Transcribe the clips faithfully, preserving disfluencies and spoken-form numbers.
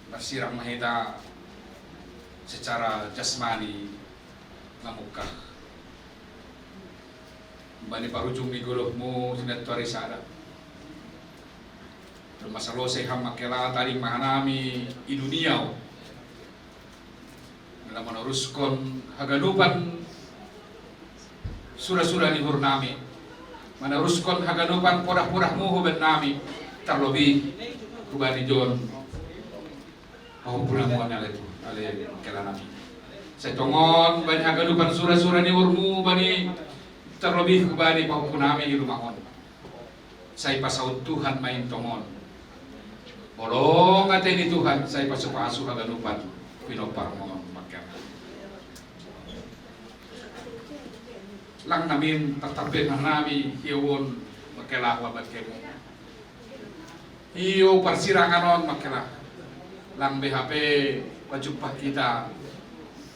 Marsirang ma hita secara jasmani mamungkah. Bani parujung ni goluhmu sinatuari sada. Dong masalosei ham mangkela, tading ma hanami i dunia on. Laho manaruskon haganupan sura-sura ni uhurnami, manaruskon haganupan podah-podahmu hubannami, tarlobih hubani John. Pahompu nami on ale tu, ale mangkela nami. Sai tongon bani haganupan sura-sura ni uhurmu bani, tarlobih hubani pahompu nami i rumah on. Sai pasaut Tuhan ma i tongon. Holong atei ni Tuhan, sai pasu-pasu haganupan pinomparmu on mangkela. Lang namin tartampe hanami hiou on mangkela, huabat kemu. Hiou parsirangan on mangkela. Lang be hape pajumpa hita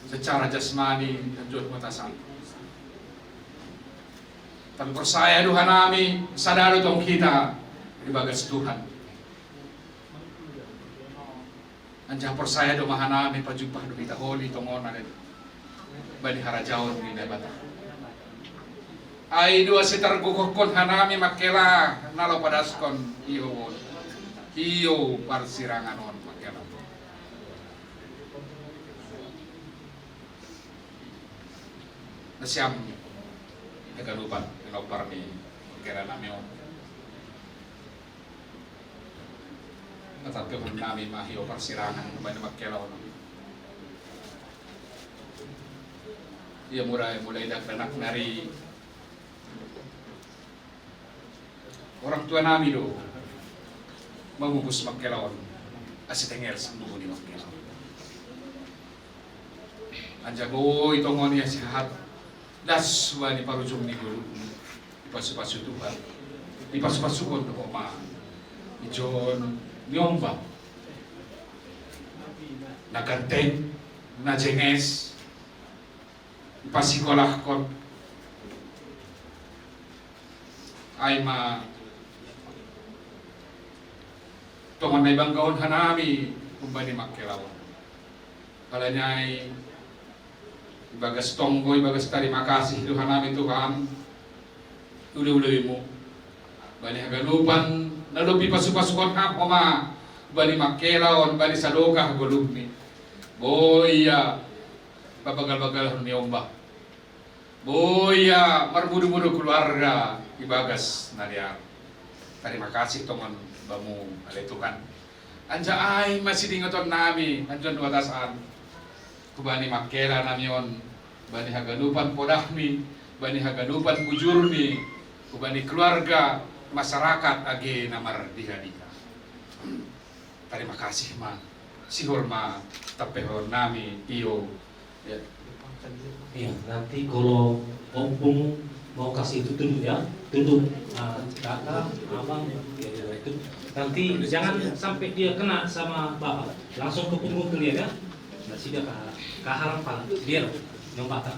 secara jasmani hanjot matasan. Tapi porsaya do hanami, sada do tong hita ibagas Tuhan. Anjaha porsaya do ma hanami pajumpa do hita holi tongon ale bani harajaon ni Naibata. Ai do ase targogohkon hanami mangkela na laho padaskon hiou on, hiou parsirangan on mangkela. Nasiam haganupan pinompar ni mangkela nami on. Tartampe hubannami ma hiou parsirangan hubani mangkela on. Ia mulai, mulai dakdanak nari orang tua nami do mamupus mangkela on, ase tenger sandungu ni mangkela on. Anjaha boi tongon ia sihahat das hubani parujung ni goluhmu. Dipasu-pasu Tuhan, dipasu-pasuhon do ho ma ijon ni omba na ganteng, na jenges, dipasikolahkon. Ai ma tongon na ibanggahon hanami hubani mangkela on. Halani ai ibagas tonggo, ibagas tarima kasih do hanami Tuhan, uli-ulimu bani haganupan na dob dipasu-pasuhon ham ho ma bani mangkela on, bani sadokah goluhmi. Boi ia pabagal-bagalhon ni omba, boi ia marmudu-mudu keluarga ibagas na dear. Tarima kasih tongon bamu ale Tuhan. Anjaha ai ma sidingoton nami hanjot batasan hubani mangkela nami on, bani haganupan podahmi, bani haganupan bujurmi, hubani keluarga, masyarakat age na mardiha-diha. Tarima kasih ma, sihol ma tampehon nami hiou. Ya. Iya, nanti kalau ompung mau kasih tutup ya, tutup, ah, kakak, abang, ya, ya, itu. Nanti jangan sampai dia kena sama bapak, langsung ke punggung kalian ya. Nah, sida ka, ka harapan dia loh, nyomba ka.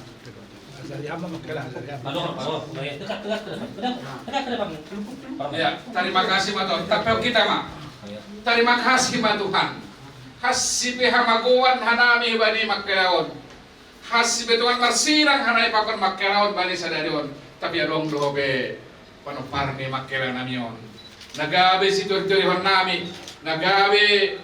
Azali ama makala azali ama. Pador, pador. Dekat, dekat, dekat. Dekat, dekat, dekat. Ya, tarima kasih ma Tuhan. Tapi kita ma. Tarima kasih ma Tuhan. Hassi pe hamagoan hanami bani mangkela on. Hassi pe Tuhan marsirang hanami pakon mangkela on bani sadari on. Tapi adong do ho pe panompar ni mangkela nami on. Na gabe sitori-torihon nami, na gabe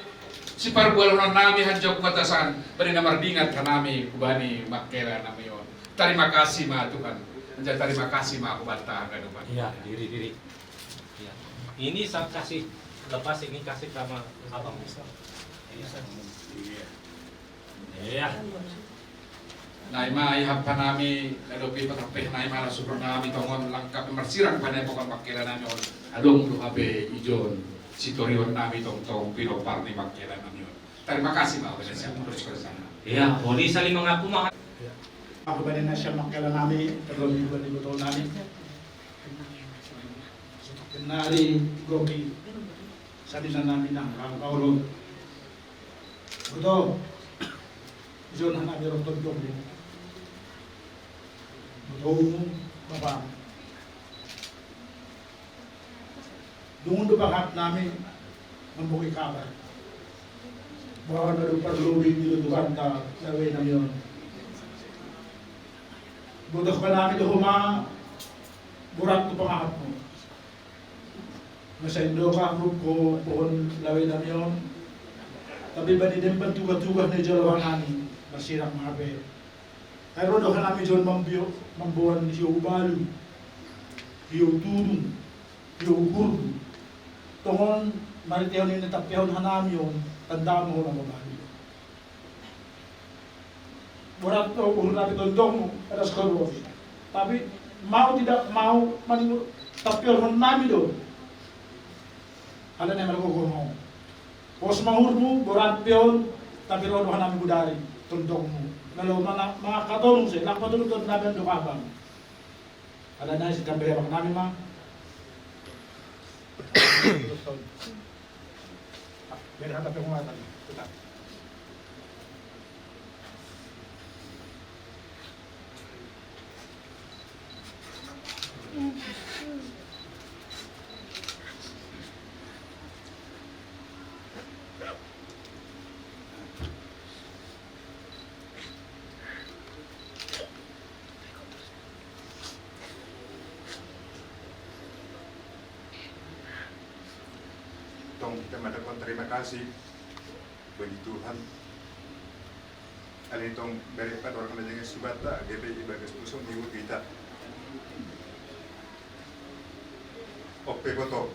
siparbualhonon nami hanjak batasan, bani na mardingat hanami hubani mangkela nami on. Tarima kasih ma Tuhan. Anjaha tarima kasih ma hubanta haganupan. Iya, diri, diri. Iya. Ini saya kasih lepas, ini kasih sama abang. Iya. Iya. Nai ma ihap hanami, na dob ipatampe nai ma na suhur nami tongon langkap marsirang bani pakon mangkela nami on. Adong do hape ijon sitorihon nami tongtong pinompar ni mangkela nami on. Tarima kasih ma bani siap terus ke sana. Iya, boli saling mengaku ma. Aku bani na siap mangkela nami, terlebih bani betul nami. Kenali goki. Sabi na nami nang rangkau lo. Betul. John hanami rokton jong ni. Betul, Bapak. Dungun do pangkat nami mambogi kabar. Bang na do parlobing di Tuhanta lawen nami on. Botohon nami do homa borat tu pangahapmu. Masa indo ka ruko pohon lawen nami on. Tapi bani demban tuga-tuga na jalo nami, masirang mape. Ai ro do hanami jon mambio, mamboan hiou balu, hiou tudung, hiou hurbu. Tongon mariteon ni tapehon hanami on, tanda mo na mabalu. Borat do uhur nami tondong atas korupsi. Tapi mau tidak mau, mani tapehon nami do. Ada yang mereka mau. Pos mahurmu, borat peon, tapi ro do hanami budari, tondongmu. Lalu mana, maka tolong saya, lakpa tolong tuan nabi do kabang. Ada nai si tambah abang nami ma. Biar hata penguatan. Tetap. Tong kita madakon terima kasih bagi Tuhan. Alai tong bere panorang na jengges subata, gebe ibagas pusong ni kita. Ope boto.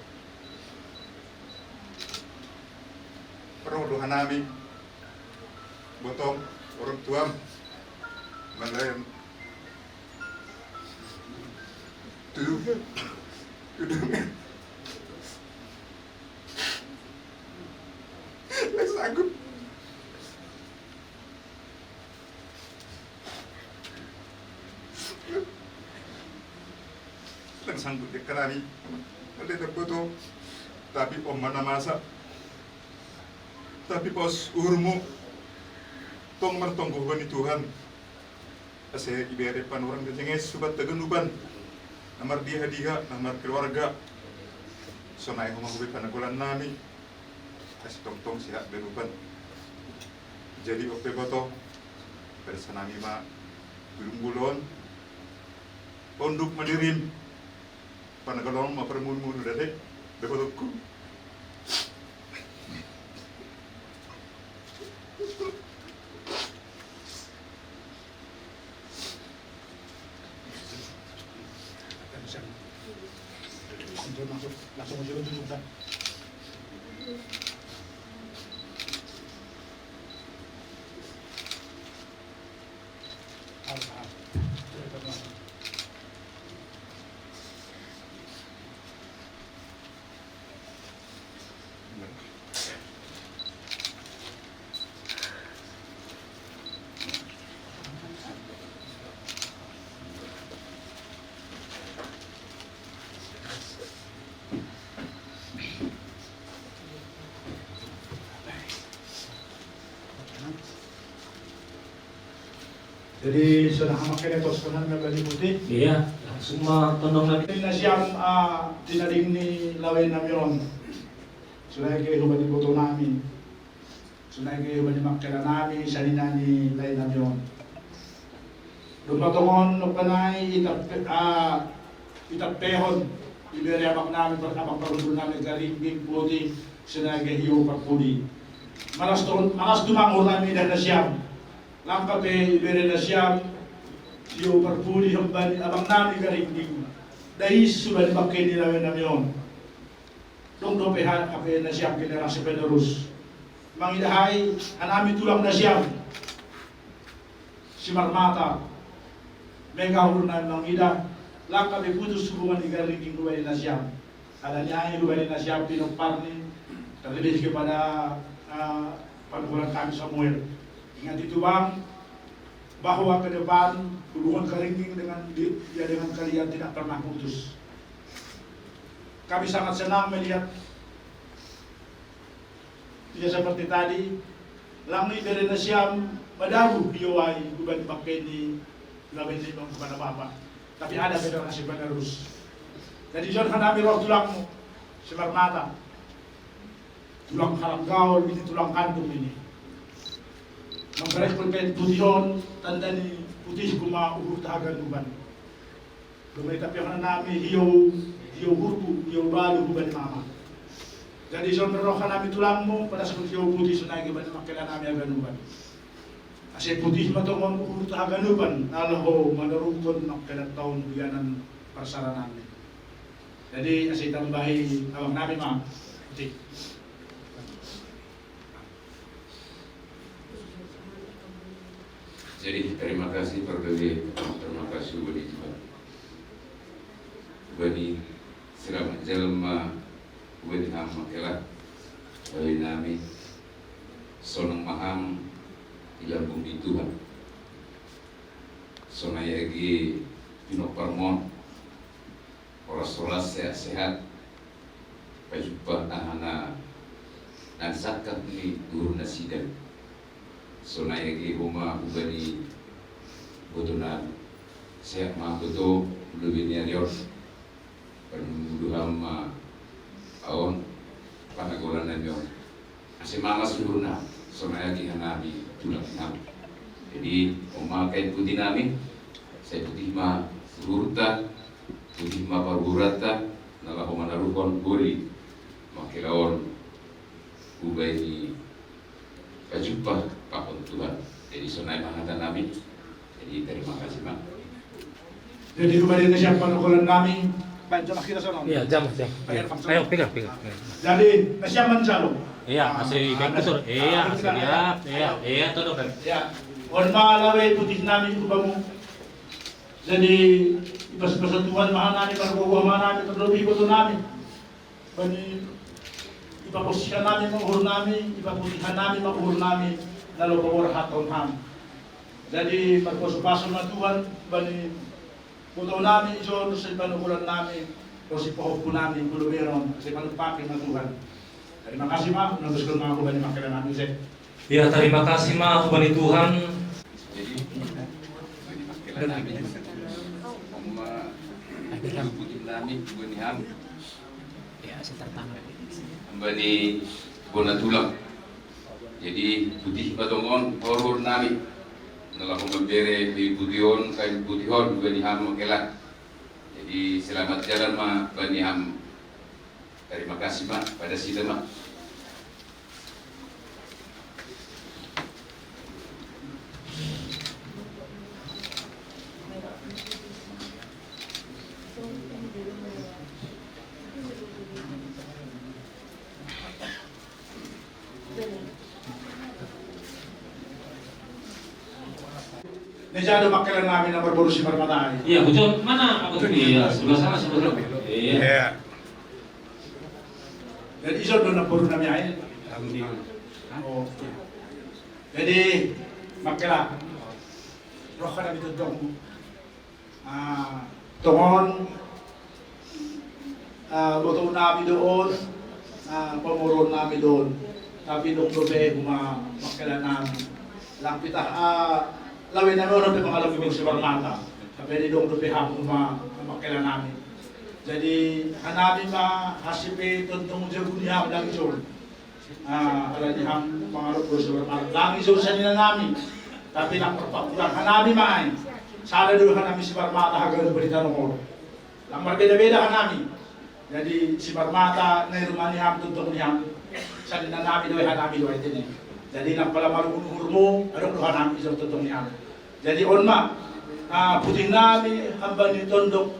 Ro do hanami. Botong, orang tuam. Malayan. Tuduh. Tuduh. Lai sanggup. Lai sanggup dia kerani. Ada tak betul. Tapi om mana masa. Tapi pos uhurmu. Tong martonggo bani Tuhan. Ase ibere panorang na jengges subat taganuban. Na mardiha-diha, na markeluarga. Sonai homa hube panagolan nami. Ase tongtong sihat benuban. Jadi ope boto. Pada sanami ma tulung bulon. Ponduk madirim. Panagolan ma permun-munu dade. Beko tuku. Langsung, langsung aja lu duduk dah. Jadi sonang hamak kene tos konan na bali putih. Iya, langsung ma tondong lagi. Di nasiam, ah, tinading ni lawen nami on. Sonai ke hubani boto nami. Sonai ke hubani makkeda nami, sanina ni lawen nami on. Domma tongon noppanai itappe-, ah, itappehon, ibere abang nami, abang parhundul nami Garingging Putih, Sinaga Hiu Parpudi. Malas ton, malas tumang urnami dan nasiam. Langka pe ibere nasiam, Hiu Parpudi hembani abang nami Garingging. Dais subani bakke ni lawen nami on. Dong dope ha-, hape nasiam generasi penerus. Mangida hai, hanami tulang nasiam. Simarmata. Mega ulun na mangida, langka be putus hubungan ni Garingging rubani nasiam. Ada ni ai rubani nasiam pinomparni, terlebih kepada, eh, panuhuran kami Samuel. Ingat itu, Bang, bahwa ke depan hubungan Garingging dengan di-, dia dengan kalian tidak pernah putus. Kami sangat senang melihat dia seperti tadi, lang ni bere nasiam madabu hiu ai, uban pakai ni lawen ni bang kepada bapak. Tapi ada generasi penerus. Jadi jangan kami roh tulangmu, Simarmata. Tulang Harap Gaul ini, tulang kandung ini. Mangkalahi pulpit putih on, tanda ni putih ku ma uhur ta haganupan. Lumai tapi hona nami hiou, hiou hurbu, hiou balu hubani mama. Jadi ison roha nami tulangmu, pada sebut hiou putih sonai hubani mangkela nami haganupan. Ase putih ma tongon uhur ta haganupan, na laho manaruhkon mangkela taon buyanan parsara nami. Jadi ase tambahi abang nami ma putih. Jadi terima kasih perbagai, terima kasih hubani Tuhan. Hubani selamat jalan ma hubani ham mangkela. Hubani nami sonang ma ham di lambung ni Tuhan. Sonai age pinomparmon. Horas-horas, sehat-sehat. Pajumpa aha na nansangkap ni uhur nasida. Sonai age ho ma hubani boto nami. Sehat ma boto, lobi ni ari on. Panumbuduham ma aon panagolan nami on. Ase malas uhurna, sonai age hanami tulang ni ham. Jadi on ma kain putih nami, sai putih ma uhurta, putih ma paruhuranta, na laho manaruhkon holi mangkela on hubani pajumpa pakon Tuhan. Jadi sonai ma hata nami. Jadi terima kasih ma. Jadi hubani na siap panagolan nami. Baen jam akhir sono. Iya, jam, jam. Ayo, pegang, pegang. Jadi na siap manjalo. Iya, ase ikan kusur. Iya, siap. Iya, iya, todo kan. Iya. On ma lawe putih nami hubamu. Jadi ipas-ipas Tuhan ma hanami, margogoh ma hanami, terlebih boto nami. Bani ipaposihan nami ma uhur nami, ipaputihan nami ma uhur nami, na laho paborhathon ham. Jadi marpasu-pasu ma Tuhan bani boto nami ison, ro sipanogolan nami, ro sipahompu nami, ro lobei on, ase manupaki ma Tuhan. Terima kasih ma, nabeskon ma hubani mangkela nami use. Iya, terima kasih ma hubani Tuhan. Jadi hubani mangkela nami, on ma putih nami hubani ham. Hambani bona tulang. Jadi putih ma tongon paruhur nami. Na laho mambere putih on, kain putih on hubani ham mangkela. Jadi selamat jalan ma bani ham. Terima kasih ma, pada sida ma. Neja do mangkela nami na marboru Simarmata. Iya, betul. Mana? Apa tuh? Iya, sebelah sana, sebelah sana. Iya. Jadi ison do na boru nami ai. Jadi mangkela, roha nami tondong. Tongon boto nami do on, pamoruon nami do on. Tapi dong dope huma mangkela nami. Lang pitah lawe nami on pe mangalobi boru Simarmata. Tapi dong dope ham huma mangkela nami. Jadi hanami ma hasipe tondong jabu ni ham lagi jol. Ala ni ham mangalop boru Simarmata. Lang ijo sanina nami. Tapi lang parpangkulan hanami ma ai. Sada do hanami Simarmata haganup di tano on. Lang marbeda-beda hanami. Jadi Simarmata na i ruma ni ham, tondong ni ham. Sanina nami do ai, hanami do ai tene. Jadi lang pala maruhun uhurmu, adong do hanami ijo tondong ni ham. Jadi on ma putih nami hambani tondong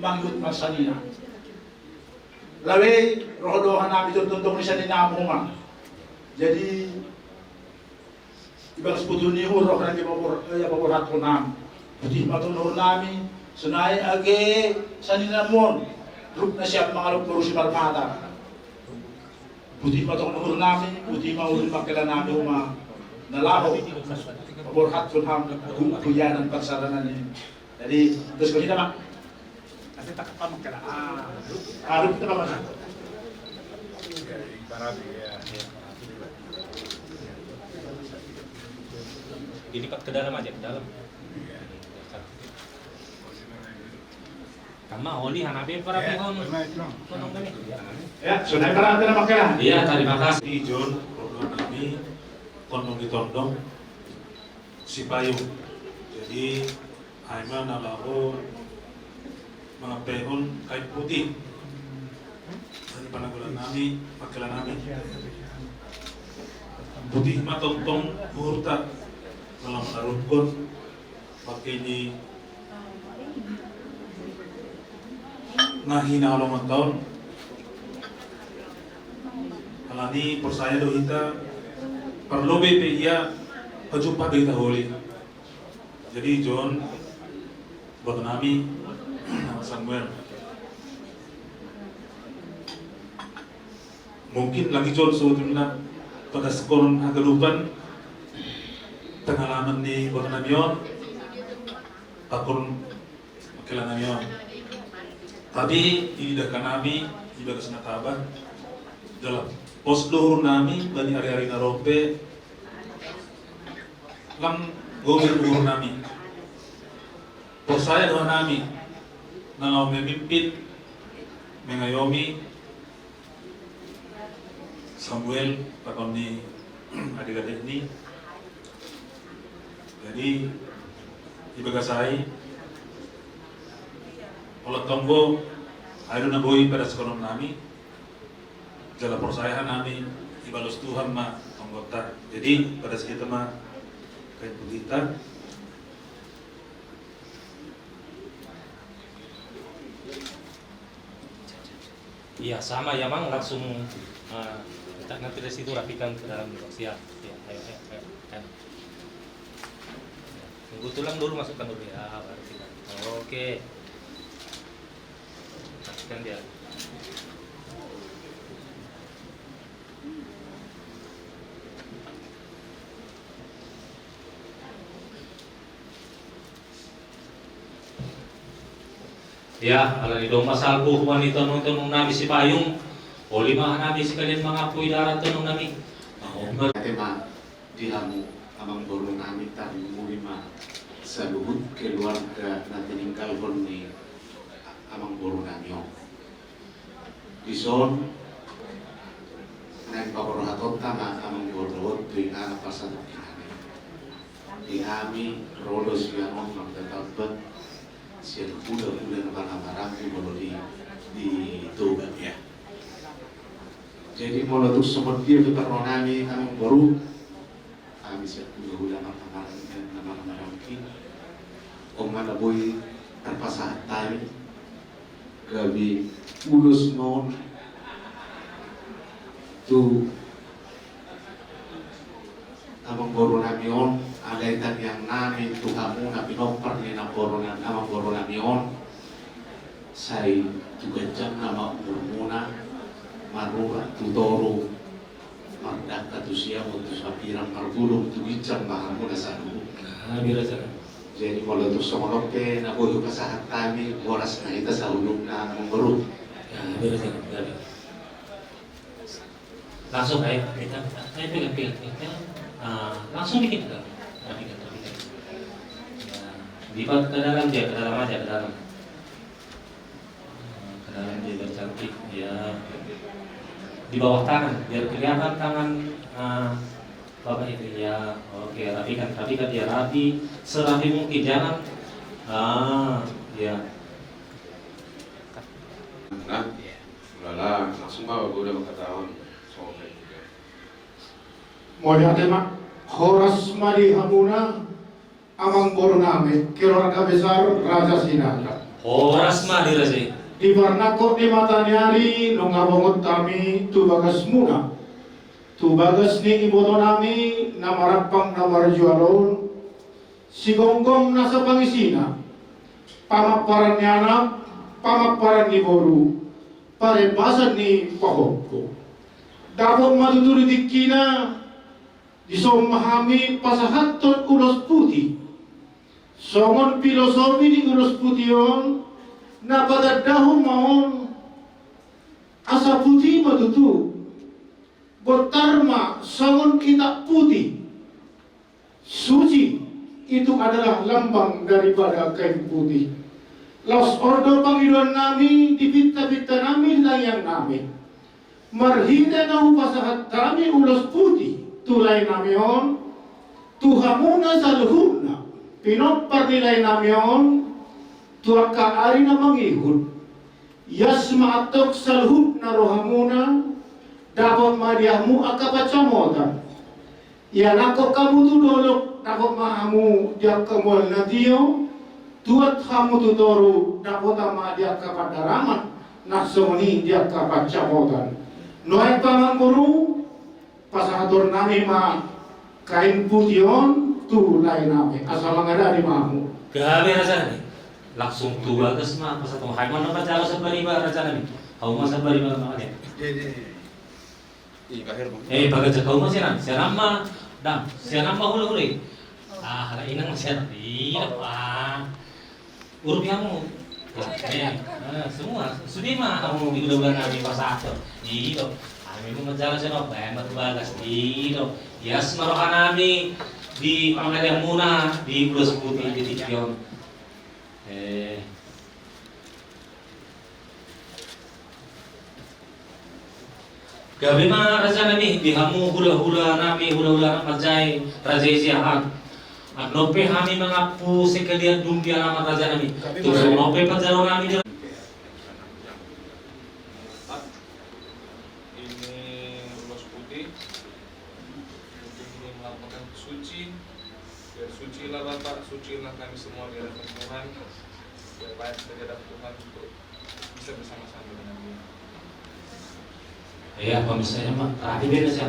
mangihut marsanina. Lawe roha do hanami tondong ni sanina mu ma. Jadi ibagas putih ni uhur roha nami paborhathon ham. Putih ma tongon uhur nami, sonai age sanina mu on, rup na siap mangalop boru Simarmata. Putih ma tongon uhur nami, putih ma uhur mangkela nami huma na laho paborhathon ham buyanan parsarana ni. Jadi terus ko hita ma. Nanti tak apa mangkela. Aduh, kita apa? Dilipat ke dalam aja, ke dalam. Kama oli hanabe para pihon. Ya, sonai para tena mangkela. Iya, terima kasih. Di John, program kami, tondong di tondong. Sipayung. Jadi, ai ma na laho mangapehon kain putih. Jadi, pananggolan nami, pakelan nami. Putih ma tongtong uhurta, na laho manarungkon, pakai ni na hinaholongan taon. Alani porsaya do hita, parlobei pe ia pajumpa do hita holi. Jadi John, buat nami, Samuel. Mungkin lagi John sebetulnya pada sekolah hagalupan pengalaman ni buat nami on, pakon pakelan nami on. Tapi di dakan nami, di bagas na taba, dalam pos do uhur nami, bani ari-ari na ro pe, lam gomir uhur nami. Porsaya do nami, na laho memimpin, mengayomi, Samuel, pakon ni adik-adik ni. Jadi, di bagas ai, olo tonggo, ai do na boi pada sekolah nami, jala porsaya nami, ibalos Tuhan ma tonggonta. Jadi, pada sekitar ma kain putihta. Iya, sama ya, Mang. Langsung, eh, kita nanti dari situ rapikan ke dalam dulu. Siap. Ya, ayo, ayo, ayo, ayo. Tunggu tulang dulu, masukkan dulu ya, baru kita. Oke. Rapikan dia. Ya, alani domma salpu huan ni tonung-tonung nami Sipayung, uli ma nami sekalian mangapui darat tonung nami. Mangombar. Ate ma di hamu amang boru nami, tarlumobi ma saluhut keluarga na tininggalhon ni amang boru nami on. Dison, naeng paborhatonta ma amang boru on tu ingana pasal kinani. Di hami ro do sian on manggatambat sian hula-hula na marhaha-maranggi molo di, di Toba, ya. Jadi molo tung songon dia pe parroha nami amang boru, hami sian hula-hula na marhaha-maranggi, na marhaha-maranggi, on ma na boi tarpasahat hami gabe ulos ma on tu amang boru nami on, alai tangiang nami tu hamu na pinompar ni amang boru na-, amang boru nami on, sai tu ganjang nama umurmuna, marurat tu toru, mardangka tu siamun, tu sambirang, marbulung tu ginjang ma hamuna saluhutna. Ah, bira sana. Jadi molo tung songon on pe na boi hupasahat hami, horas ma hita saluhutna amang boru. Ah, bira sana, bira. Langsung aja, kita, saya pegang, pegang, pegang. Ah, langsung bikin ke? Nah, bikin, bikin. Ya, lipat ke dalam dia, ke dalam aja, ke dalam. Nah, ke dalam dia biar cantik, ya. Di bawah tangan, biar kelihatan tangan, ah, Bapak ini, ya. Oke, rapikan, rapikan dia rapi, serapi mungkin, jangan. Ah, ya. Nah, ulala, langsung bawa gue udah mau ketahuan. Mauliate ma, horas ma di hamuna, amang boru nami, keluarga besar Raja Sinaga. Horas ma di raja i. Di parnangkok ni mata ni ari, nunga bongot hami tu bagasmuna, tu bagas ni iboto nami, na marampang na marjual on, sigomgom nasa pangisina, pamamparan ni anak, pamamparan ni boru, parembasan ni pahompu. Dapot ma tutu di tingkina, dison ma hami pasahathon ulos puti. Songon filosofi ni ulos puti on, na patandahon ma on, asa puti ma tutu. Bontar ma songon kitab putih. Suci itu adalah lambang daripada kain putih. Laos on do pangidoan nami di pinta-pinta nami, di tangiang nami. Marhite na hupasahat hami ulos puti tu lae nami on, Tu hamuna saluhutna, pinompar ni lae nami on, tu angka ari na mangihut, ias ma antong saluhutna rohamuna, dapot ma di hamu angka pansamotan. Ianakhon hamu tu dolok, dapot ma hamu di angka mual na tio, tuat hamu tu toru, dapot ma di angka pandarangan, na songon i di angka pansamotan. Nuaeng paman boru, pasahaton nami ma kain puti on tu lae nami, asa mangadani ma hamu. Gabe raja nami. Langsung tu bagas ma pasahaton. Hai ma na parjalo sambari ba raja nami. Hamu ma sambari ba ma dia. Eh, bagas hamu ma sian, sian ma, dang, sian ma hula-hula. Ah, ala inang sian. Iya, ah. Urup hamu. Eh, eh, semua. Sude ma hamu di hula-hula nami pasahaton. Ido. Hami ma manjalo sian on, baen ma tu bagas. Ido. Ias ma roha nami di pangadian muna di ulos puti di tingki on. Eh. Gabe ma raja nami, di hamu hula-hula nami, hula-hula anak manjae, raja i Siahaan. Adong pe hami mangampu sekalian dung di alaman raja nami. Tung songon on pe panjalo nami di. Ini ulos putih, untuk ini melambangkan suci, biar sucilah Bapak, sucilah kami semua di hadapan Tuhan, biar layak di hadapan Tuhan untuk bisa bersama-sama dengan Dia. Iya, pemirsa, emang rapi beda sih.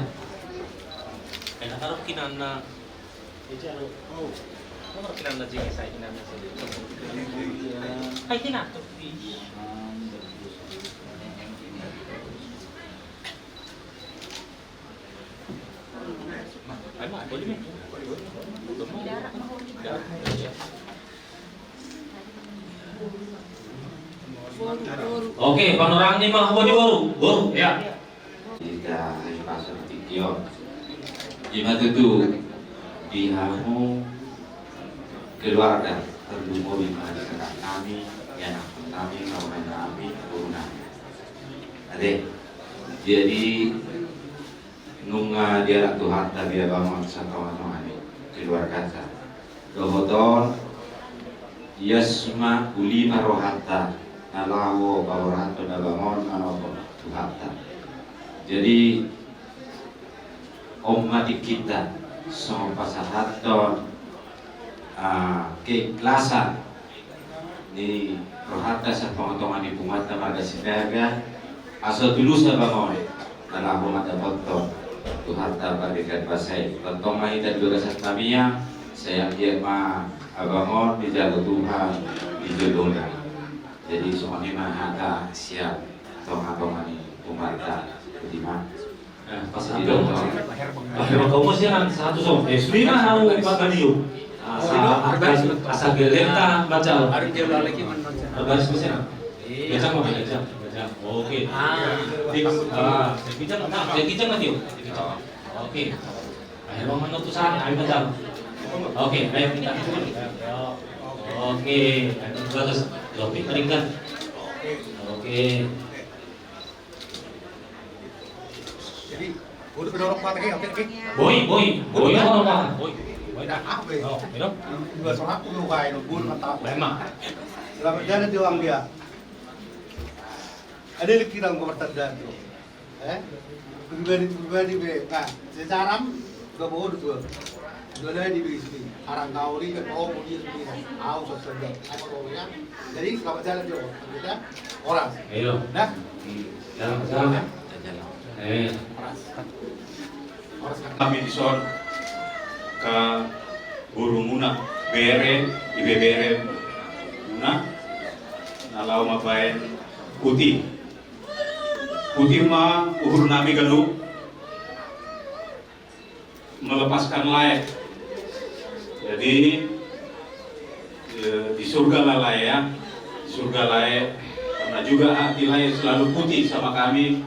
Enak kalau kinana. Oh, kalau kinana jadi saya kinana saya. Kayak kinana tuh. Oke, panorang ni ma hua di boru. Boru, ya. Kita hayu pasu di tingki on. Ima tutu di hamu keluarga terlumuri ma di kakak nami, di anak nami, kawan nami, guru nami. Ade, jadi nunga dialap Tuhanta di abang on satonga-tonga ni keluargata. Dohot on, ias ma uli ma rohanta, na laho paborhathon abang on manopo Tuhanta. Jadi, on ma tingkinta, songon pasahathon, ah, keikhlasan ni rohanta satonga-tonga ni punguanta marga Sinaga, asa tulus abang on, na laho mandapothon Tuhanta pardenggan basa i. Tongtong ma hita di bagasan tamiang, sai anggiat ma abang on dijalo Tuhan di jolona. Jadi songon i ma hata sian tonga-tonga ni punguanta. Jadi ma. Nah, pas itu. Akhirnya kau mesti kan satu song. Eh, sudah mah mau makan yuk. Asa, asa geleta baca. Baris mesti kan. Baca mau baca, baca. Oke. Ah, baca, baca nanti. Oke. Akhirnya mana tuh sana, ayo baca. Oke, ayo kita. Oke, bagus. Topik peringkat. Oke. Jadi, gue udah pedorong kuat lagi, oke, oke. Boi, boi, boi, orang mana? Boi, boi, dah. Apa ya? Oh, you know? Dua soal aku lu kayak lu, gue mantap. Memang. Selamat jalan, dia orang dia. Ada lagi kita mau bertanda tuh. Eh? Pribadi, pribadi, be. Nah, secara udah bodoh tuh. Dua lagi di sini. Arang kau ini kan, oh, mau dia sendiri. Au, sudah. Apa kau ya? Jadi, selamat jalan, Jo. Kita orang. Ayo. Nah? Jalan, jalan. Eh. Kami dison ka boru muna, bere, ibebere muna, na laho mambaen puti. Puti ma uhur nami ganup, melepaskan lae. Jadi, eh, di surga lah lae ya. Di surga lae, karena juga hati lae selalu putih sama kami,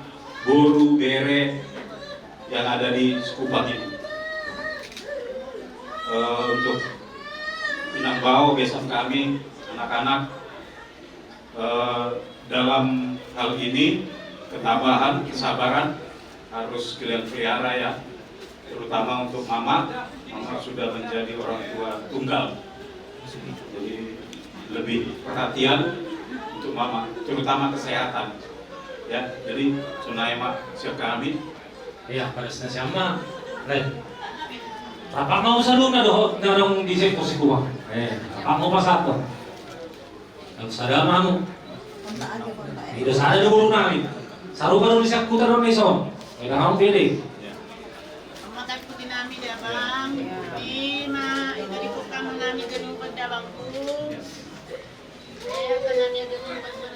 boru, bere yang ada di Sekupang ini. Eh, untuk inang bao besan kami, anak-anak, eh, dalam hal ini, ketabahan, kesabaran harus kalian pelihara ya. Terutama untuk mama, mama sudah menjadi orang tua tunggal. Jadi lebih perhatian untuk mama, terutama kesehatan. Ya, jadi sunai ma siap kami. Iya, pada siapa? Lain. Apa mau saduna doho, nadong di seko sikuwa. Eh, apa mau pasato? Kalau sada manu. Ida sada do guru nami. Sarupa do di sakuta do ni so. Ida kamu pilih. Mama takut nami da bang. Ima, ida di kukang nami da numpet da bangku. Ida kukang nami da numpet da bangku.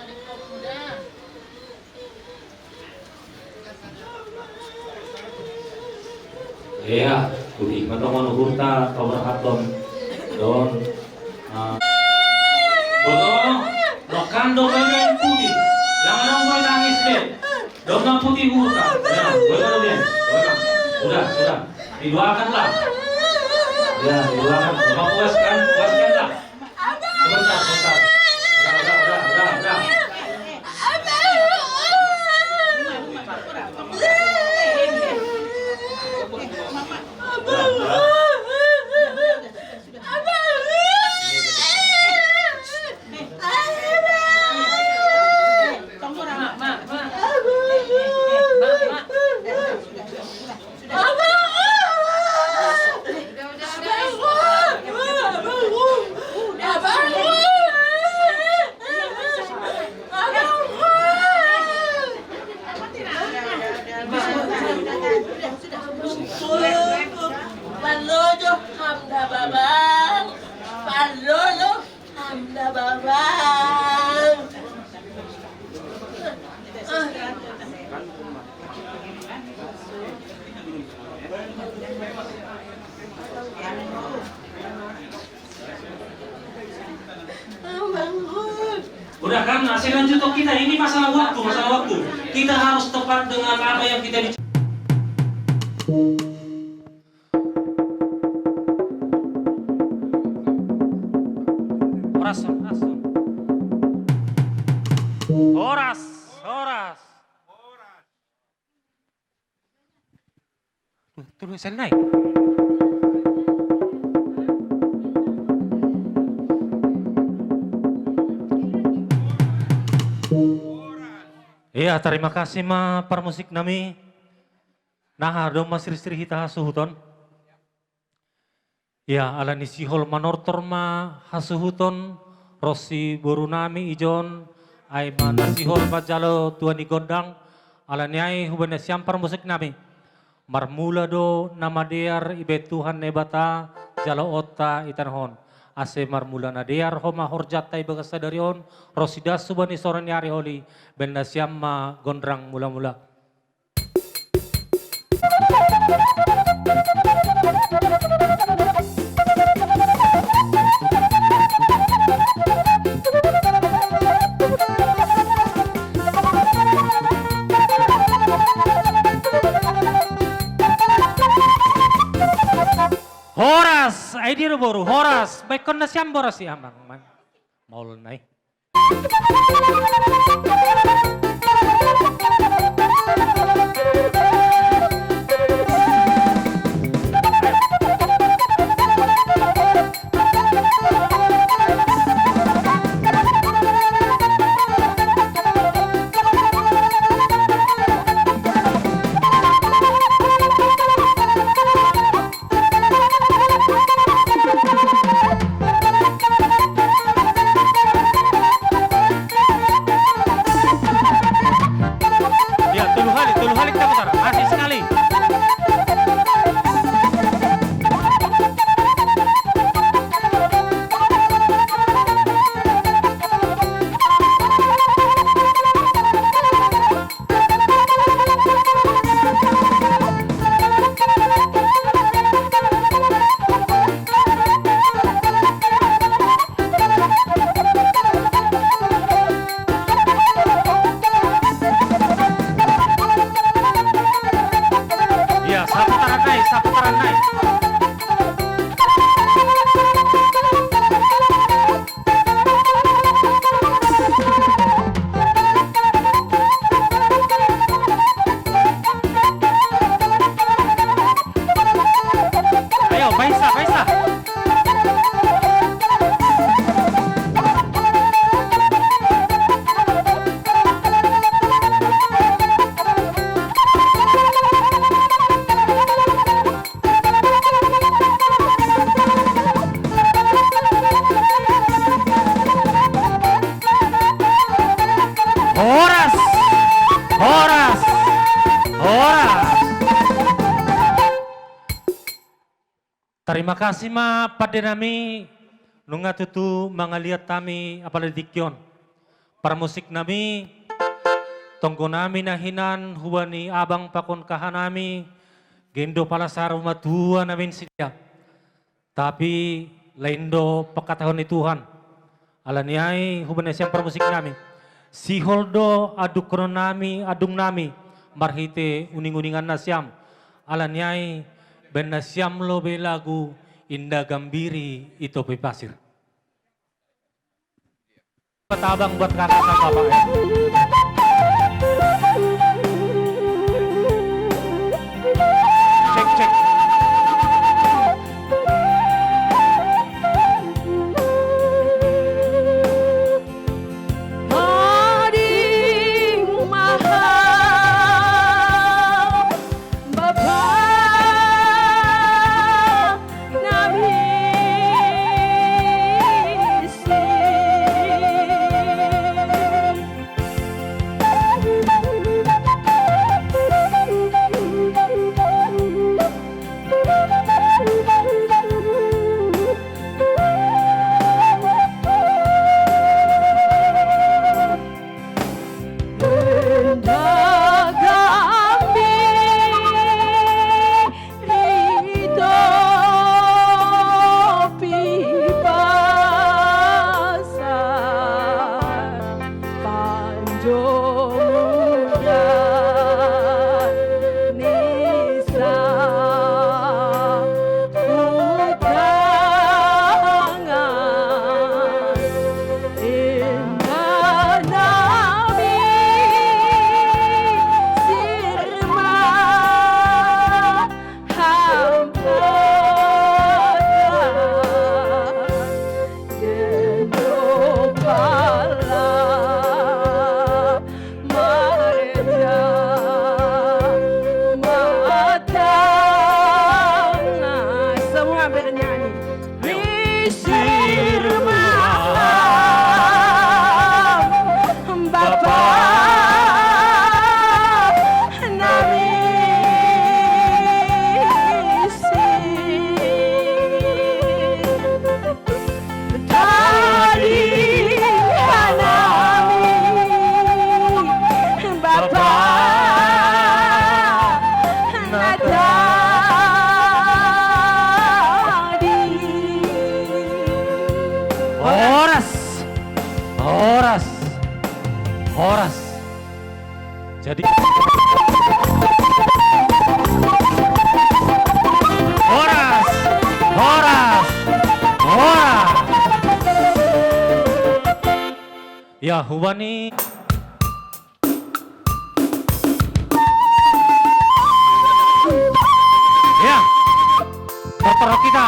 Iya, putih. Mantong manu hurta kau berhaton don. Ah. Boto, makan dong yang putih. Jangan dong boleh nangis deh. Dong yang putih hurta. Ya, boleh dong deh. Boleh. Sudah, sudah. Didoakanlah. Ya, didoakan. Bapak puaskan, puaskanlah. Sebentar, sebentar. Udah, udah, udah, udah, udah. Parlojo hamna babang, parlojo hamna babang. Udah kan, nah, saya lanjut toh kita. Ini masalah waktu, masalah waktu. Kita harus tepat dengan apa yang kita bicara. Horas, horas. Horas, horas. Tuh, tuh, Senai. Iya, terima kasih ma parmusik nami. Nah, dong ma siri-siri hita hasuhuton. Ia, ala ni sihol manortor ma hasuhuton ro si boru nami ijon, ai ma na sihol manjalo tua ni gondang, ala ni ai hubaen nasiam parmusik nami. Marmula do na madear ibaen Tuhan Naibata jaloonta i tanoh on. Ase marmula na dear ho ma horjanta i bagas sadari on, ro si das hubaen i sore ni ari holi, baen nasiam ma gondrang mula-mula. Horas, ai dia do boru, horas, baenkon nasiam boras i amang, man. Maol nai. Tarima kasih ma pande nami, nunga tutu mangaliat hami apala di tingki on. Parmusik nami, tonggo nami na hinan hubani abang pakon kaha nami, gendo pala saru matua nami sidea. Tapi lain do pangkatahon ni Tuhan. Ala ni ai hubani nasiam parmusik nami, sihol do adungkonon nami, adung nami, marhite uning-uningan nasiam. Ala ni ai baen nasiam lobei lagu Indah Gambiri i Topi Pasir. Buat abang, buat kakak sama bapak ya. Cek, cek. Ading maha Bapa nami si. Semua bernyanyi. Sir Maaf, Bapa nami si. Tadi nami Bapa na tadi. Horas, horas, horas. Jadi horas, horas, horas. Ya, hubani. Ya, terterok kita.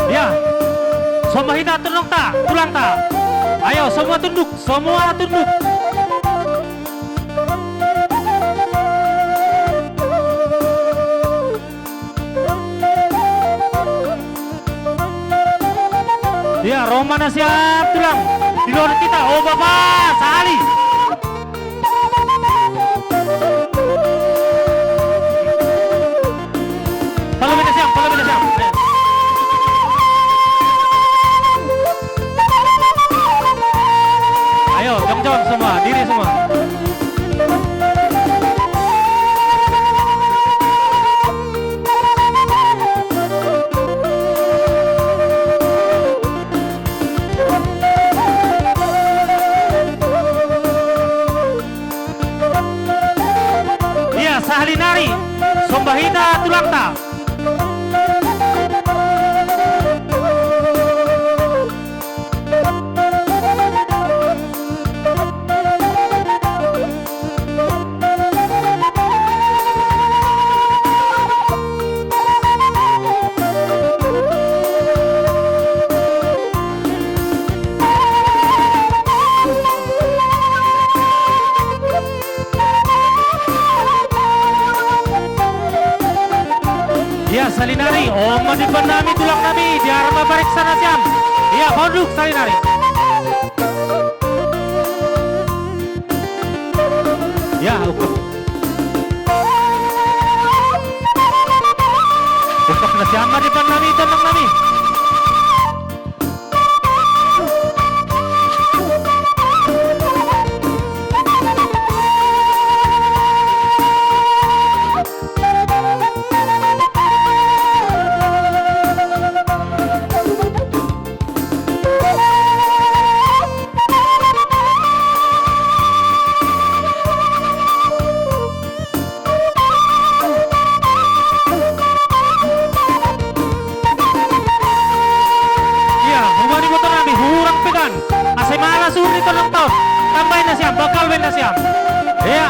Ya, somba hita tunduk ta, tulang ta. Ayo, semua tunduk, semua tunduk. Ya, ro ma nasiam tulang. Di luar kita, oh Bapak, sahali. Pala beda siap, pala beda siap. Ayo, jongjong semua, diri semua. Iya, sahali nari, somba hita tulang ta. Ya, salinari, on ma dipan nami, tulang nami, diar ma pariksa nasiam. Ya, honduk salinari. Ya, ungkap. Ungkap nasiam ma dipan nami, tulang nami. Iya, hubani boto nami, hurang pegan. Asa malas uhur ni tondong taon. Tambai nasiam, bakal baen nasiam. Iya.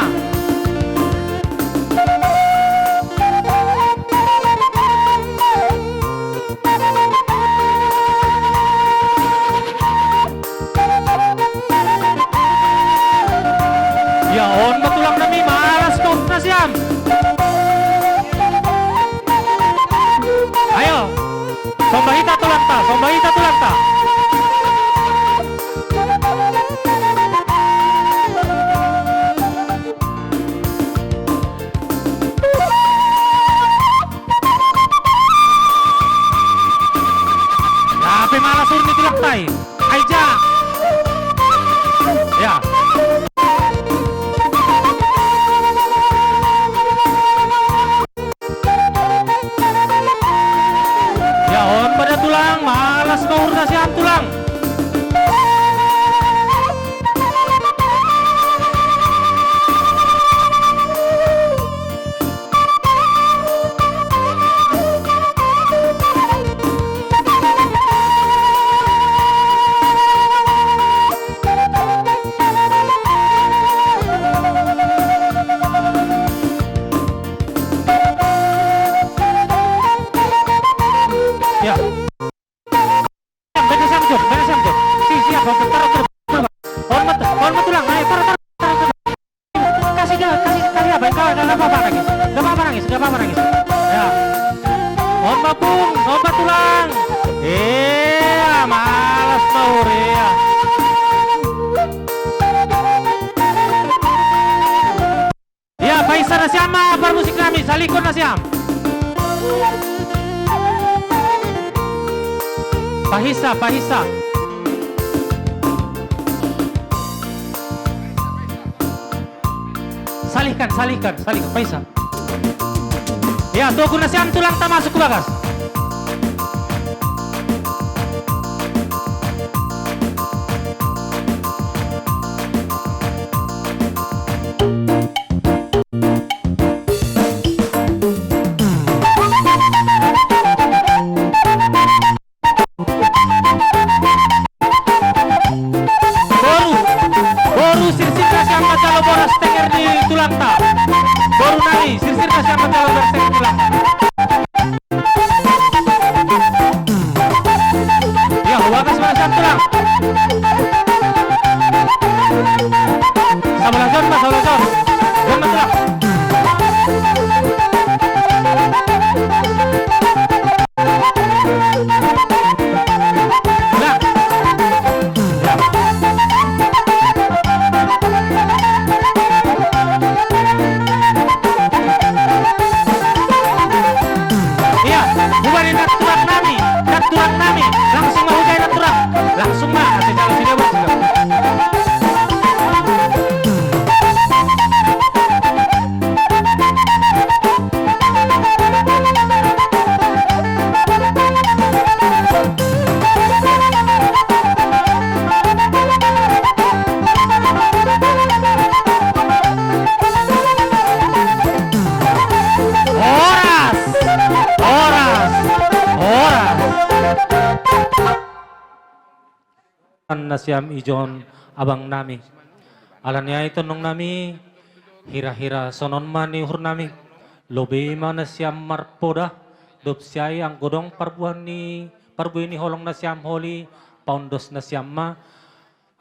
Ya, on ma tulang nami, malas ma uhur nasiam. Ayo. Somba hita tulang ta, somba hita tulang ta. Lape malas uhur ni tulang ta i. Aija. Ya. Ya, on ma da tulang, malas ma uhur nasiam tulang. Ya. Baen nasiam, Jon, baen nasiam, Jon. Si, siap, Jon. Taruh, taruh, taruh. On ma, on ma tulang, ayo, taruh, taruh, taruh, taruh. Kasih dia, kasih, kasih apa? Enggak, enggak, enggak apa-apa nangis. Enggak apa-apa nangis, enggak apa-apa nangis. Ya. On ma pung, on ma tulang. Iya, malas ma uhur, iya. Ya, pahisa nasiam ma parmusik nami, salihkon nasiam. Pahisa, pahisa. Salihkan, salihkan, salihkan, pahisa. Ya, togu nasiam tulang ta masuk ke bagas. Boru, boru sirsir nasiam ma jalo boras tenger di tulang ta. Boru nami, sirsir nasiam ma jalo boras tenger di tulang ta. Iya, hubagas ma nasiam tulang. Sabola jon ma, sabola jon. Jon ma tulang. Tulang. Ya. Iya, hubani naturak nami, naturak nami, langsung ma hujai naturak, langsung ma, ate jalo sini bos. Horas! Horas! Horas! Nasiam ijon abang nami. Alani ai tondong nami, hira-hira sonon ma ni uhur nami. Lobei ma nasiam marpoda, dob siai anggo dong parbue ni, parbue ni holong nasiam holi, paondos nasiam ma.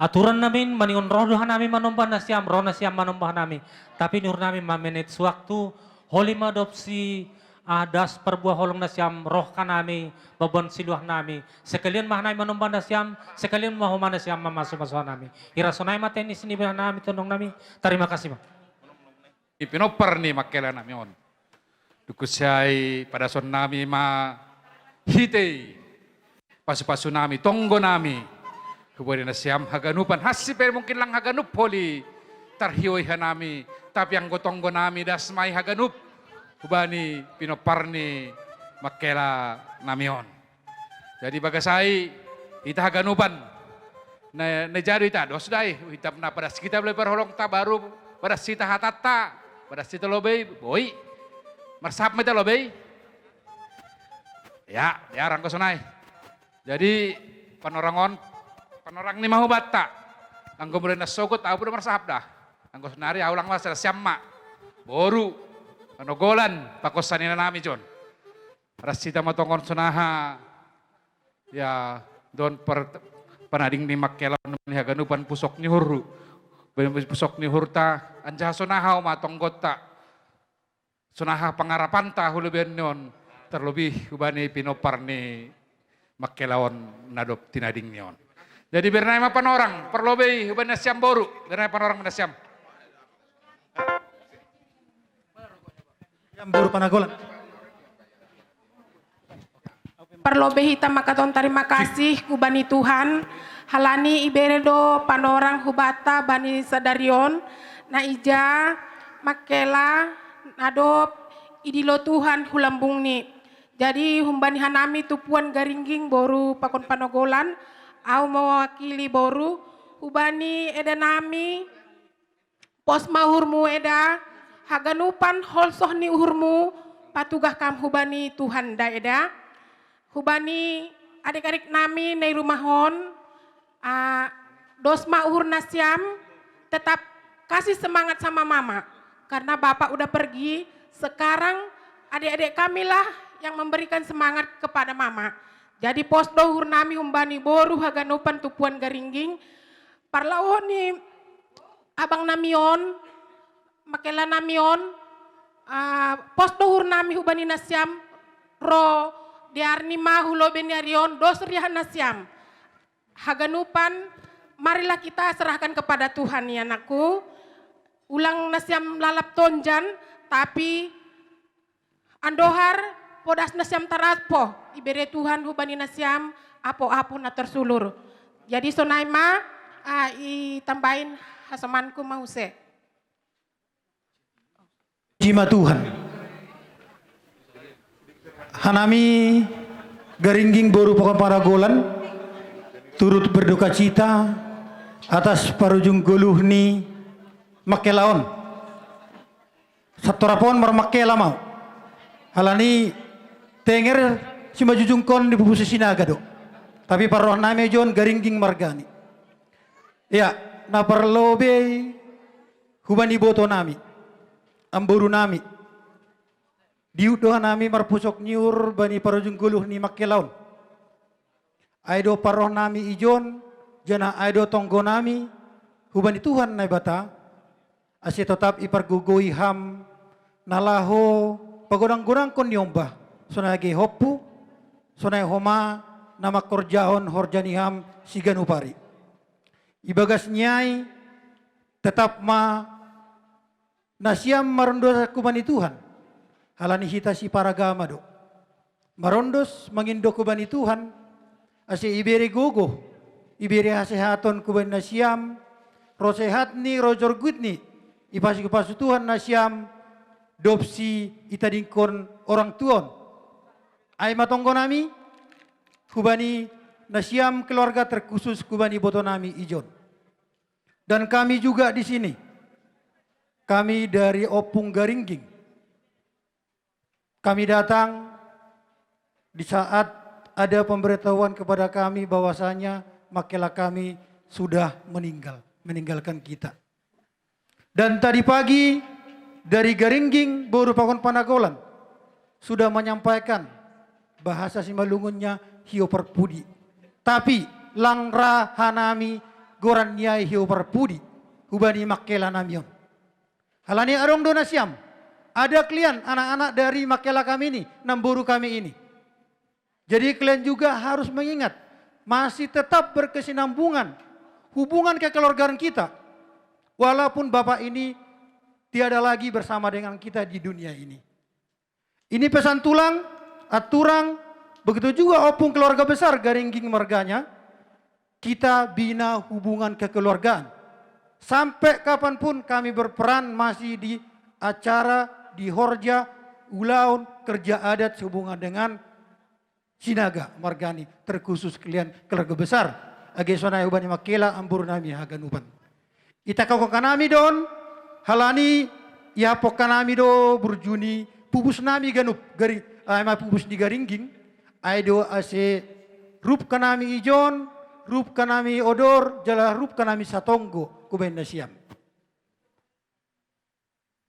Aturan nami maningon roh do hanami manombah nasiam, roh nasiam manombah nami. Tapi ni uhur nami ma manage waktu, holi ma dob si Ah, das parbuah holong nasiam roh hanami, babon siluah nami. Sekalian ma hanami manomba nasiam, sekalian ma homa nasiam mamasu-masu hanami. Ira sonai ma tenis ni nami tondong nami. Tarima kasih ma. Ipinompar ni mangkela nami on. Duku siai padason nami ma hitei pasu-pasu nami, tonggo nami. Hubani nasiam haganupan, hansi pe mungkin lang haganup holi tarhioi hanami, tapi anggo tonggo nami das ma i haganup hubani pinompar ni mangkela nami on. Jadi bagas ai hita haganupan na, na jadu hita dos dai, hita na padas hita lobi parholongta baru padas hita hatanta, padas hita lobi, boi. Marsahap ma hita lobi. Ya, ya, rangko sonai. Jadi panorang on, panorang ni ma hubanta. Anggo mulai na sogot au pe do marsahap da. Anggo sonari au lang ma sada siam ma. Boru, Panogolan, pakon sanina nami jon. Ras hita ma tongon sonaha, ya, don per, panading ni mangkela on ni haganupan pusok ni uhur. Pusok ni uhurta, anjaha sonaha ma tonggonta. Sonaha pangarapanta hulabian ni on, terlebih hubani pinompar ni mangkela on na dob tinading ni on. Jadi bernai ma panorang, parlobei hubani nasiam boru, bernai panorang nasiam. Yang boru Panagolan. Parlobei hita mangkaton tarima kasih hubani Tuhan, halani ibere do panorang hubanta bani sadari on, na ija mangkela na dob idilo Tuhan hu lambungni. Jadi humbani hanami tumpuan Garingging boru pakon Panogolan, au mewakili boru, hubani eda nami, pos ma uhurmu eda, haganupan holsoh ni uhurmu, patugah kam hubani Tuhan da eda. Hubani adik-adik nami na i rumah on, ah, dos ma uhur nasiam, tetap kasih semangat sama mama. Karena bapak udah pergi, sekarang adik-adik kamilah yang memberikan semangat kepada mama. Jadi pos do uhur nami humbani boru haganupan tumpuan Garingging, parlao ni abang nami on, mangkela nami on, ah, pos do uhur nami hubani nasiam, ro di ari ni ma hu lobei ni ari on, dos riahan nasiam. Haganupan, marilah kita serahkan kepada Tuhan ya anakku. Ulang nasiam lalap tonjan, tapi andohar podas nasiam tarampo, ibere Tuhan hubani nasiam apo-apo na tersulur. Jadi sonai ma, ah, itambain hasomanku ma muse. Puji ma Tuhan. Hanami Garingging boru pakon Panagolan turut berduka cita atas parujung goluh ni mangkela on. Satorop on marmangkela ma au. Halani tenger simanjujungkon di bubu Sinaga do. Tapi parroha nami jon Garingging margani. Ya, na parlobei hubani boto nami, amboru nami. Diuk do hanami marpusok ni uhur bani parujung goluh ni mangkela on. Ai do parroha nami ijon, janah ai do tonggo nami hubani Tuhan Naibata, ase totap ipargogoi ham na laho pagodang-godangkon ni ombah, sonai age hompu, sonai homa na mangkorjahon horja ni ham siganup ari. Ibagas ni ai, tetap ma nasiam marondos hubani Tuhan, halani hita siparagama do. Marondos mangindok hubani Tuhan, ase ibere gogo, ibere hasehaton hubani nasiam, ro sehatni, ro jorgitni, ipasu-pasu Tuhan nasiam, dob si itadingkon orang tua on. Ai ma tonggo nami, hubani nasiam keluarga terkhusus hubani boto nami ijon. Dan kami juga di sini, kami dari Ompung Garingging, kami datang di saat ada pemberitahuan kepada kami bahwasanya mangkela kami sudah meninggal, meninggalkan kita. Dan tadi pagi dari Garingging boru pakon Panagolan sudah menyampaikan bahasa simalungunnya hiu parpudi. Tapi lang ra hanami goran ni ai hiu parpudi hubani mangkela nami on. Halani adong do nasiam, Ada kalian anak-anak dari Makela kami ini, Namburu kami ini. Jadi kalian juga harus mengingat, masih tetap berkesinambungan hubungan kekeluargaan kita. Walaupun Bapak ini tiada lagi bersama dengan kita di dunia ini. Ini pesan tulang, aturan, begitu juga opung keluarga besar Garingging marganya, kita bina hubungan kekeluargaan. Sampai kapanpun kami berperan masih di acara, di horja, ulaon, kerja adat sehubungan dengan Sinaga margani, terkhusus kalian keluarga besar. Age sonai hubani Makela, Namburu nami haganupan. Ita koko kanami don, halani ia poko kanami do burju ni pubus nami ganup, gari, ai ma pubus ni Garingging, ai do ase rup kanami ijon, rup kanami odor, jala rup kanami satonggo, kubaen nasiam.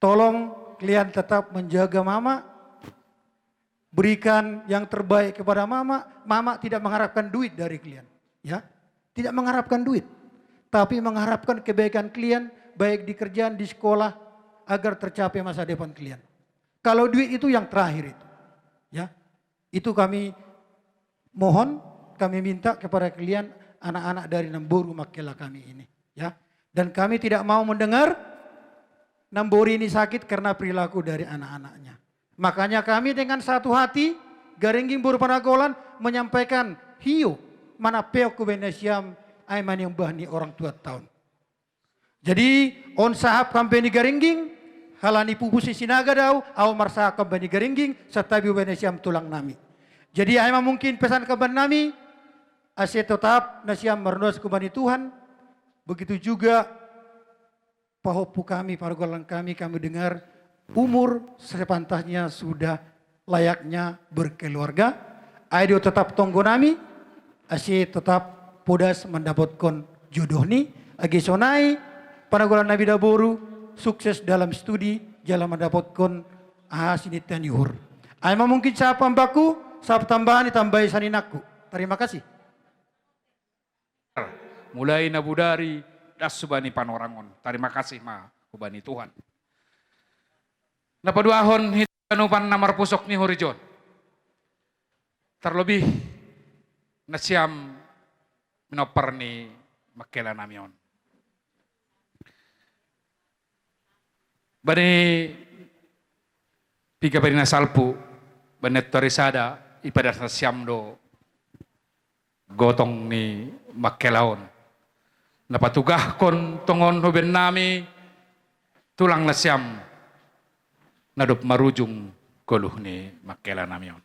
Tolong kalian tetap menjaga mama, berikan yang terbaik kepada mama. Mama tidak mengharapkan duit dari kalian, ya. Tidak mengharapkan duit, tapi mengharapkan kebaikan kalian, baik di kerjaan, di sekolah, agar tercapai masa depan kalian. Kalau duit itu yang terakhir itu, ya. Itu kami mohon, kami minta kepada kalian anak-anak dari Namburu Makela kami ini, ya. Dan kami tidak mau mendengar Namburu ini sakit karena perilaku dari anak-anaknya. Makanya kami dengan satu hati, Garingging Boru Panagolan, menyampaikan hiyo, mana peok kubaen nasiam, ai manimbah ni orang tua taon. Jadi, on sahap hambani Garingging, halani pubus ni Sinaga do au, au marsahap hambani Garingging, santabi hubaen nasiam tulang nami. Jadi, ai ma mungkin pesan hambani nami, ase totap nasiam marnoas hubani Tuhan, begitu juga pahompu kami, pargolang kami, kami dengar umur sepantasnya sudah layaknya berkeluarga, ai do totap tonggo nami, ase totap podas mandapotkon jodoh ni, age sonai, panagolan nami daboru, sukses dalam studi, jala mandapotkon aha sininta ni uhur. Ai ma mungkin sahap hambaku, sahap tambahan itambai saninangku. Tarima kasih. Mulai na bodari das hubani panorangon. Tarima kasih ma hubani Tuhan. Na paduahon hita haganupan na marpusok ni uhur ijon. Tarlobih nasiam minompar ni Makela nami on. Bani piga bani na salpu, bani na tori sada, ipadas nasiam do gotong ni Makela on. Na patugahkon tongon hubaen nami tulang nasiam na dob marujung goluh ni Makela nami on.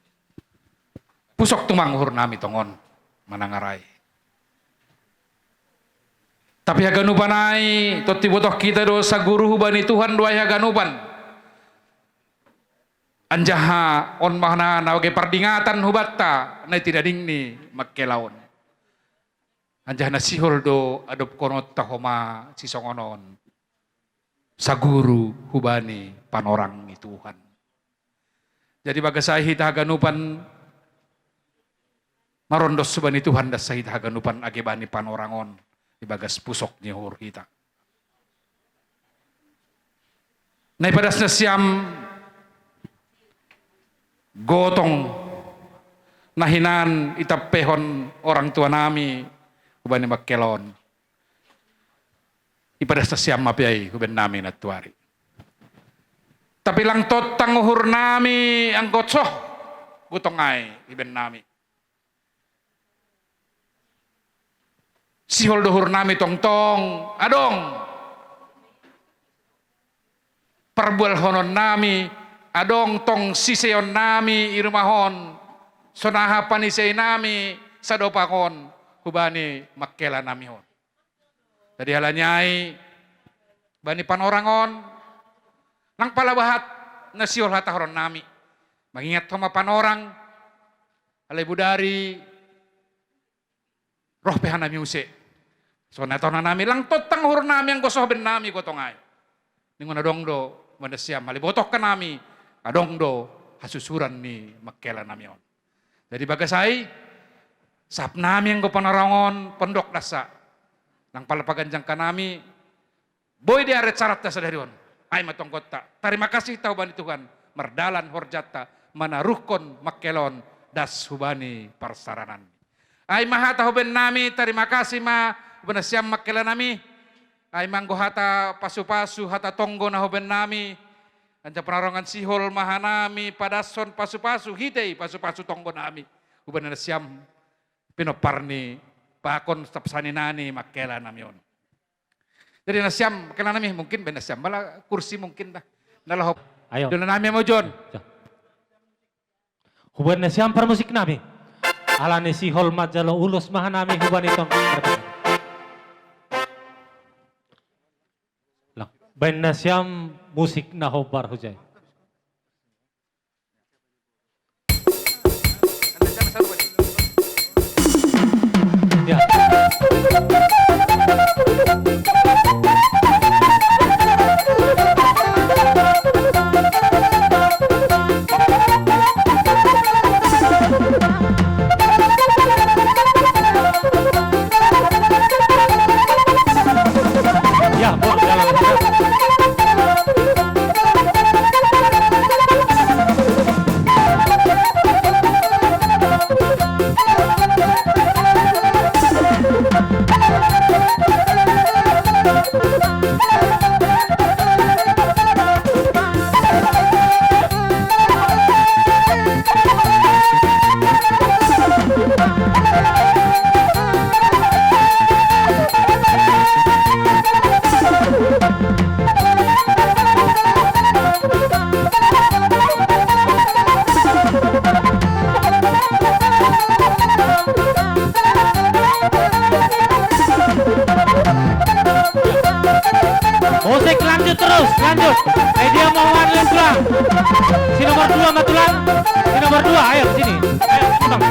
Pusok tumang uhur nami tongon manangarai. Tapi haganupan ai, tontu ibotoh hita do saguru hubani Tuhan do ai haganupan. Anjaha on ma hona na age pardingatan hubanta na i tinading ni Makela on. Anjaha na sihol do adopkononta homa sisongon on, saguru hubani panorang ni Tuhan. Jadi bagas ai hita haganupan marondos hubani Tuhan, das hita haganupan age bani panorang on ibagas pusok ni uhur hita. Na ipadas nasiam gotong na hinan itampehon orang tua nami hubani Makela on. Ipadas nasiam ma pe ai hubaen nami nantuari. Tapi lang tontang uhur nami anggo soh gotong ai hubaen nami. Sihol do uhur nami tongtong adong parbualhonon nami, adong tong siseon nami i rumah on, sonaha panisei nami sadopak on hubani Makela nami on. Jadi halani ai bani panorang on, lang pala bahat na sihol hatahonon nami. Mangingat homa panorang, alai bodari roh pe hanami use. Songon na tona nami, lang tontang uhur nami anggo soh baen nami gotong ai. Ningon adong do manasiam, alai botohkan nami adong do hasusuran ni Makela nami on. Jadi bagas ai, sahap nami anggo panorang on, pondok dasa. Lang pala paganjangkan nami, boi diaret saratta sadari on. Ai ma tonggonta. Tarima kasih hita hubani Tuhan, mardalan horjanta, manaruhkon mangkelehon das hubani parserahan nami. Ai ma hata hubennami, tarima kasih ma hubani nasiam mangkelenami. Ai ma anggo hata pasupasu, hata tonggo na hubennami, anjaha panarongan sihol ma hanami padashon pasupasu, hita i pasupasu tonggonami hubani nasiam pinompar ni pakon stop saninami mangkelenami on. Jadi nasiam, mangkelenami, mungkin baen nasiam bala kursi mungkin dah. Na laho. Ayo. Dohononnami ma ujon. Ya. Hubani nasiam parmusiknami. Alani sihol manjalo ulos ma hanami hubani tong. Lang. Baen nasiam musik na hombar hujai. Ya. Ya, boleh, jalan. Musik lanjut terus, lanjut. Media mohon lanjut, Tulang. Si nomor dua, Mbak Tulang. Si nomor dua, ayo sini. Ayo, Tulang.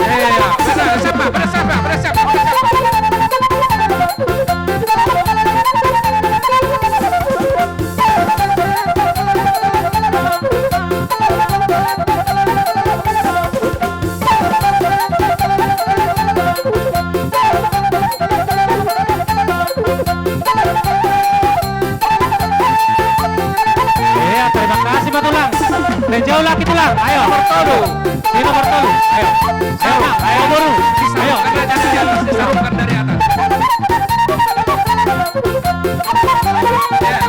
Iya, benar, siapa? Benar, siapa? Benar, siapa? Benar, siapa? Iya, terima kasih, Pak Tulang. Dan jauh lagi, Tulang. Ayo. Nomor tolu. Di nomor tolu. Ayo. Ayo, ayo, Boru. Ayo. Disarukan dari atas, disarukan dari atas. Ya.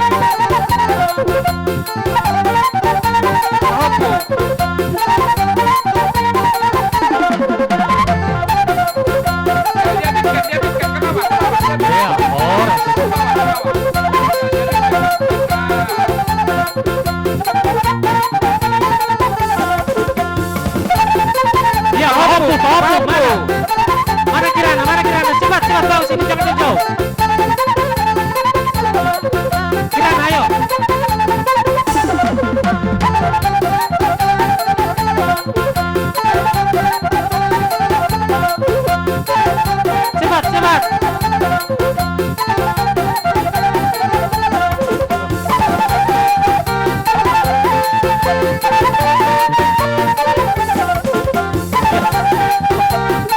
Opo. Dia bikin, dia bikin. Kenapa? Kenapa? Dia bikin. Iya, orang. Kenapa? Kenapa? Iya, opo, opo, mana? Mana Kirana, mana Kirana? Cepat, cepat, bawa sini, jangan jauh. Kirana, ayo. Cepat, cepat.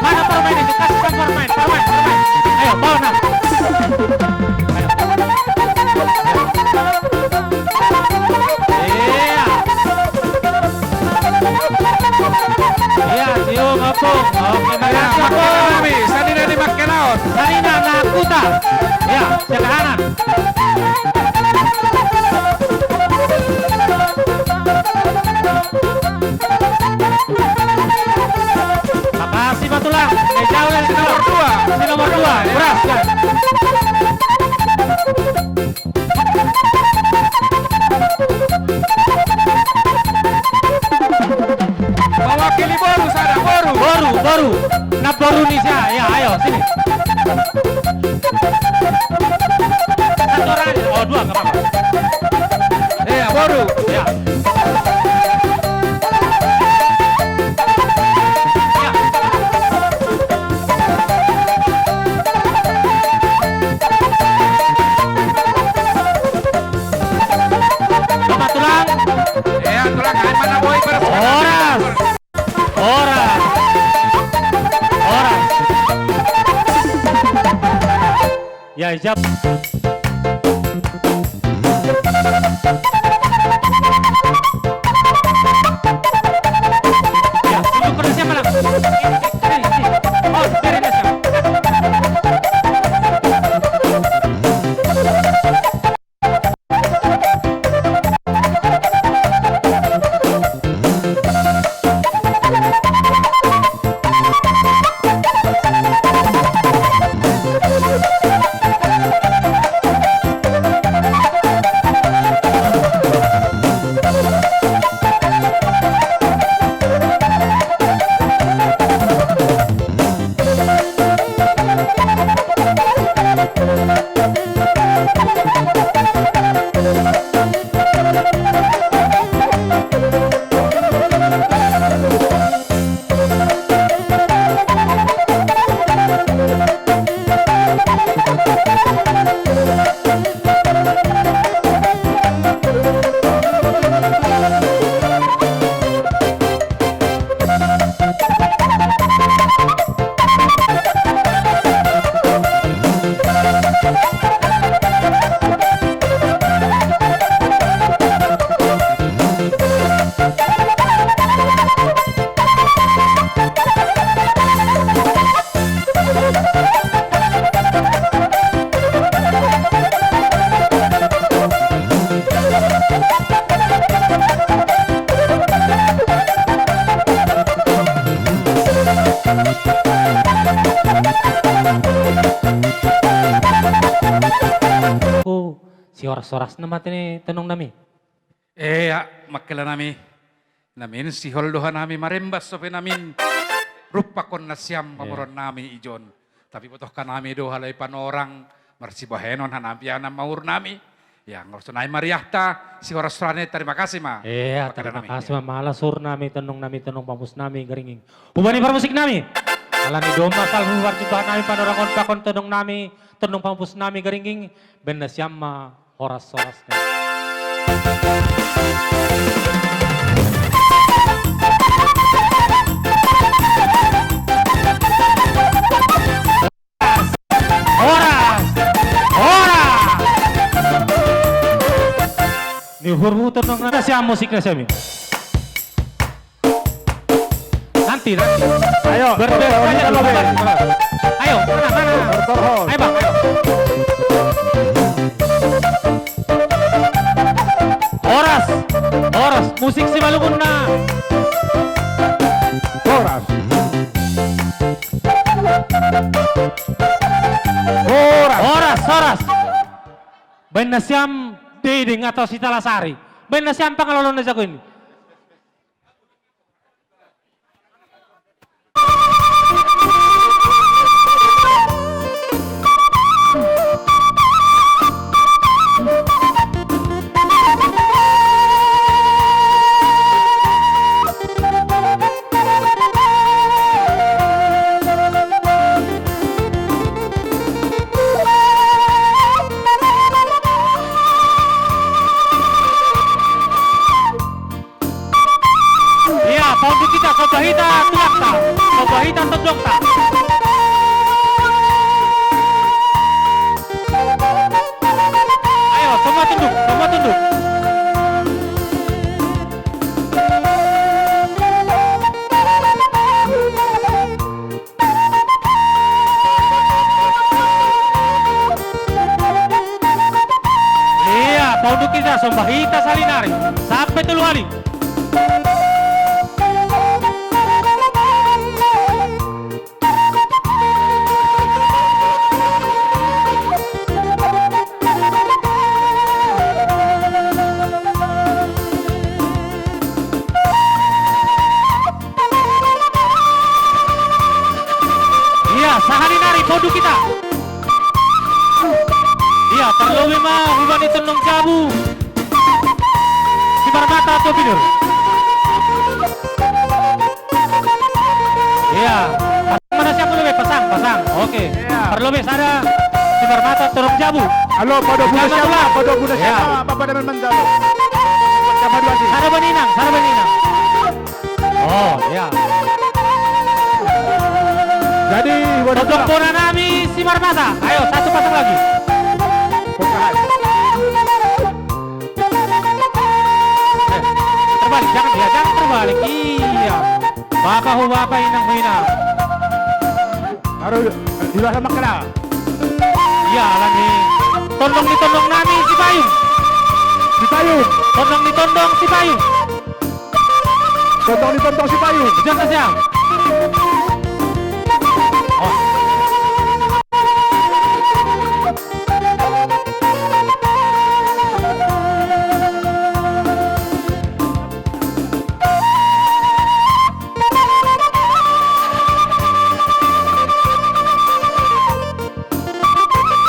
Mana permain itu? Kasih permain, permain, permain. Ayo, bawa, nah. Ayo. Iya. Iya, cium, opung. Oke, makasih, opung. Kami, sanina ni Makelaon. Sanina na kuta. Iya, siap kahanan. Makasih, Pak Tulang. Eh, jauh dari nomor dua. Si nomor dua, beras, kan? Mewakili Boru, sada Boru. Boru, Boru. Na Boru ni sia. Ya, ayo, sini. Satu orang. Oh, dua, nggak apa-apa. Iya, Boru. Ya. Ya. Bapak Tulang. Iya, Tulang, kain mana, boy? Beres. Horas. Horas. Horas. Siap. Ya, tunjuk pada siapa, Lang? Ini, ini, ini. Oh, biarin aja. Ku, si horas-horasna ma te ni tonung nami. Ea, makkela nami. Namin sihol doha nami marembas sope namin ruppakon nasiam. Iya. Pamoruan nami ijon. Tapi botohka nami doha lai panorang marsibahenon hanampi ana maur nami. Ya, nggak usah nai mariahta, si horas-horasna, terima kasih ma. Iya, terima kasih ma, mala sur nami, tonung nami, tonung pampus nami, garinging. Hubani parmusik nami. Alani domma salpu parjumpa nami, panorang on pakon tonung nami, tonung pampus nami, garinging. Baen nasiam ma horas-horasna. Horas! Horas! Ni hurbu tonung nami, siap musikna siap. Nanti, nanti. Ayo, berdoa saja dulu, Bang. Ayo, mana, mana? Berdoa. Ayo, Bang, ayo. Horas, horas, musik Simalungunna. Horas. Horas. Horas, horas. Baen nasiam Dedeng atau si Talasari. Baen nasiam pangalolona jago ini. Iya, paunduki ta, sombahita tulangta, sombahita tondongta. Ayo, semua tunduk, semua tunduk. Iya, paunduki ta, sombahita salinari. Sampe tolu kali. Iya, sahaninari paunduki ta. Iya, parlobi ma hubani tondong jabu. Simarmata atau Pinur? Iya. Pasang mana siapa lebih? Pasang, pasang. Oke. Iya. Parlobi sada Simarmata tondong jabu. Halo, pada guna siapa? Pada guna siapa? Apa pada memang jabu? Sama dua sih. Sada baninang, sada baninang. Oh, iya. Jadi, waduh, tondong bona nami Simarmata. Ayo, satu pasang lagi. Iya. Baka ho, baka inang ho ina. Aro, di ba sa makala? Iya, alam ni Tondong ni Tondong nami si Payung. Si Payung. Tondong ni Tondong si Payung. Tondong ni Tondong si Payung. Diyan na siya. Oh,